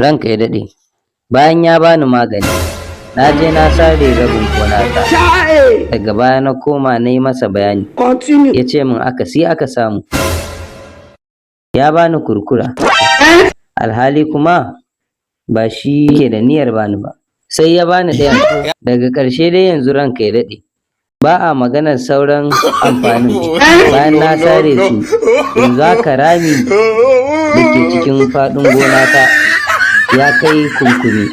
Ranka ya daɗe, bayan ya bani magani, na je na sare rabin gonata. Daga baya na koma na yi masa bayani. Continue. Ya ce min akasi aka samu. Ya bani kurkura. Alhali kuma ba shi ke da niyyar bani ba. Sai ya bani ɗayan. Daga ƙarshe dai yanzu ranka ya daɗe. Ba a maganar sauran amfanin bayan na sare su, yanzu haka rami da ke cikin faɗin gonata ya kai kunkumi,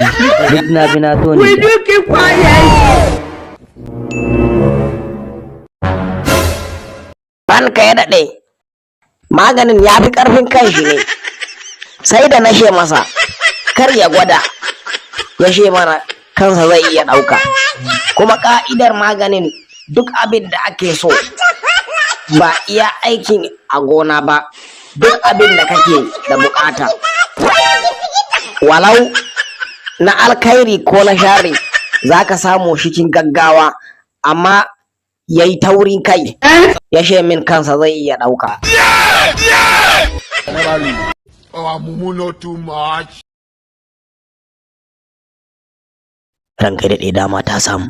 duk na bi na tone Will ta. you keep quiet? Ranka ya daɗe, maganin ya fi ƙarfin kanshi ne, sai da na she masa kar ya gwada, ya she mana kansa zai iya ɗauka. Kuma ƙa'idar maganin, duk abin da ake so, ba iya aikin a gona ba, duk abin da kake da bukata, walau na alkhairi ko na shari, za ka samu cikin gaggawa. Amma ya yi taurin kai, ya she min kansa zai iya ɗauka. Our mumu not too much. Ranka ya daɗe, dama ta samu.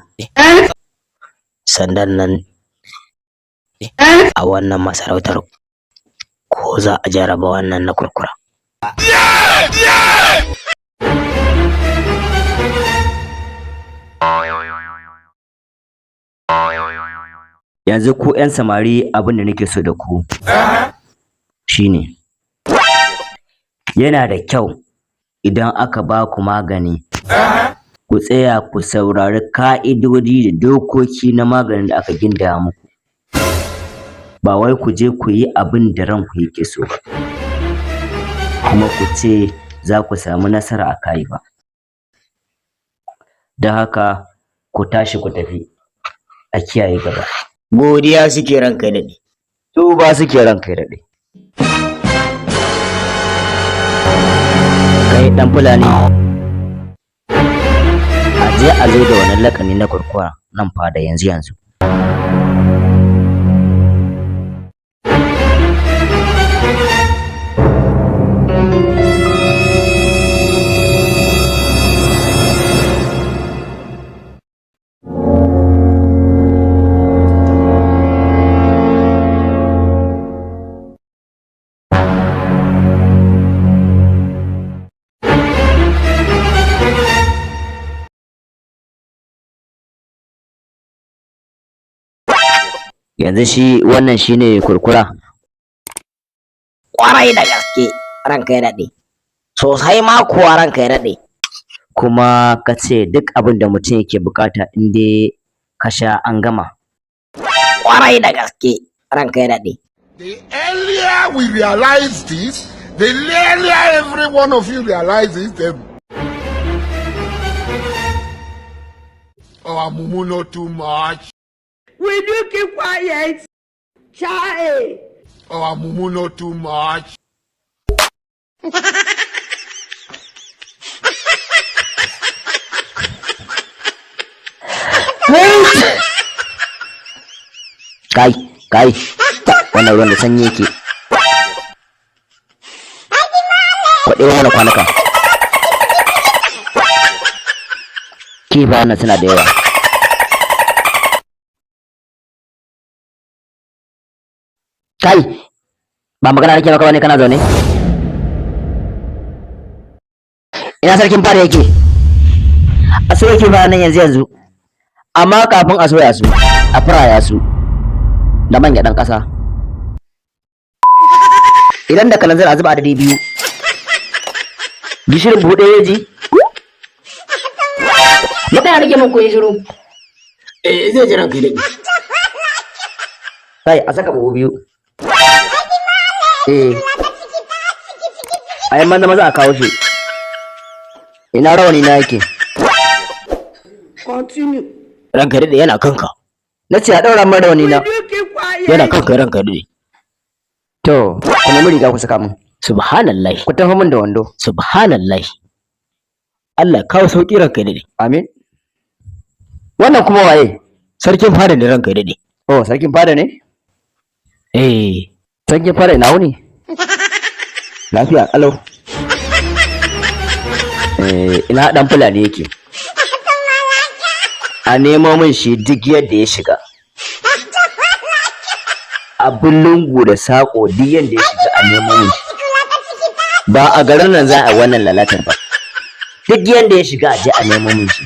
Sandan nan a wannan masarautar, ko za a jaraba wannan na kurkura? Yanzu ku 'yan samari, abin da nake so da ku shine, yana da kyau idan aka ba ku magani, ku tsaya ku saurari ka'idodi da dokoki na maganin da aka gindaya muku. Ba wai ku je ku yi abin da ranku yake so ba, kuma ku ce za ku samu nasara a kai ba. Don haka ku tashi ku tafi, a kiyaye gaba. Godiya suke, ranka ya daɗe. Tuba suke, ranka ya daɗe. Kai ɗan Fulani, a je a zo da wannan laƙani na kurkura nan fada yanzu yanzu. Yanzu shi wannan shine kurkura? Ƙwarai da gaske, ranka ya daɗe, sosai ma kuwa, ranka ya daɗe. Kuma ka ce duk abin da mutum yake buƙata, in dai ka sha, an gama? Ƙwarai da gaske, ranka ya daɗe. The earlier we realize this, the earlier every one of you realizes the Our mumu not too much. Will you keep quiet? Child. Our mumu not too much. Kai, kai, wannan ruwan da sanyi yake. Kwaɗe mana kwanuka. Kifayen nan suna da yawa. Kai, ba magana nake maka bane, kana zaune? Ina sarkin fada yake? A soya kifayen nan yanzu yanzu. Amma kafin a soya su, a furaya su da man gyaɗan ƙasa. Idan da kalanzir, a zuba adadi biyu. Gishirin buhu ɗaya ji. Magana nake muku, yi shiru. Eh, zai ji, ranka ya daɗe. Kai, a saka buhu biyu. Eh. A yi maza maza a kawo shi. Ina rawani na yake? Continue. Ranka ya daɗe, yana kanka. Na ce a ɗaura min rawani na. Will you keep quiet? Yana kanka, ranka ya daɗe. To, ku nemi riga ku saka min. Subhanallah. Ku tafi min da wando. Subhanallah, Allah kawo sauƙi, ranka ya daɗe. Amin. Wannan kuma waye? Sarkin fada ne, ranka ya daɗe. Oh, sarkin fada ne? Eh. Sarkin fada, ina wuni? Lafiya kalau. Eh, ina ɗan Fulani yake? A nemo min shi duk yadda ya shiga. Abin lungu da saƙo, duk yadda ya shiga a nemo min shi. Ba a garin nan za a yi wannan lalatar ba. Duk yadda ya shiga, a je a nemo min shi.